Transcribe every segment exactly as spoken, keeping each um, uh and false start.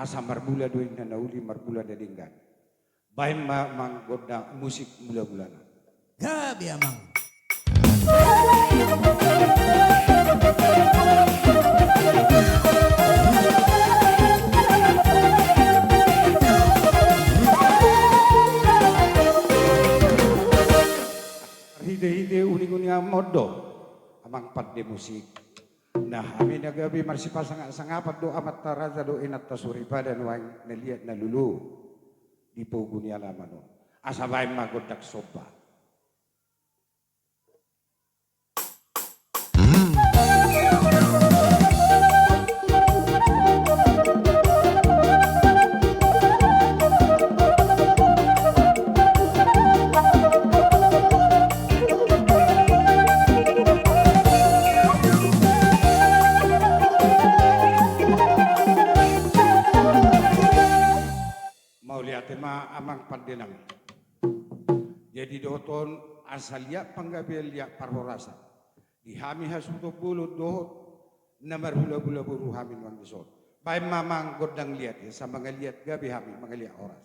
Asa marmula do inna na uli, marmula na denggan. Baen ma, Amang, gondang musik mula-mulana. Gabe, Amang. Marhite-hite uning-uningan ma on do, Amang pande musik. Nah, hami na gabe marsipasangap-sangapan do amanta raja dohot inanta soripada nuaeng na liat na lolo di pogu ni alaman on. Asa baen ma gondang somba. Mauliate ma, Amang pande nami. Jadi dohot on, asa liat panggabean, liat parhorasan. Di hami hasuhuton bolon dohot na marhula-hula boru hami nuaeng dison. Baen ma, Amang, gondang liat, asa mangaliat gabe hami, mangaliat horas.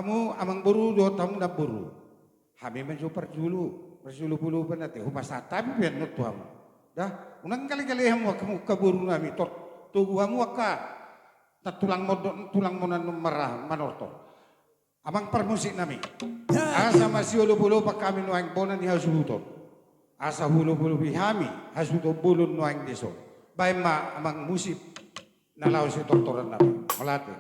Hamu amangboru dohot hamu namboru. Hami ma jo parjolo, parjolo bolon pe na te, hupasahat hami pe annon tu hamu. Dah, unang gale-gale hamu angka boru nami, tor, togu hamu angka na tulang mondok, tulang muna na marmanortor. Amang parmusik nami. Asa masiolop-olopan hami nuaeng bona ni hasuhuton. Asa huolop-olopi hami hasuhuton bolon nuaeng dison. Baen ma amang musik na laho sitortoran nami. Mauliate.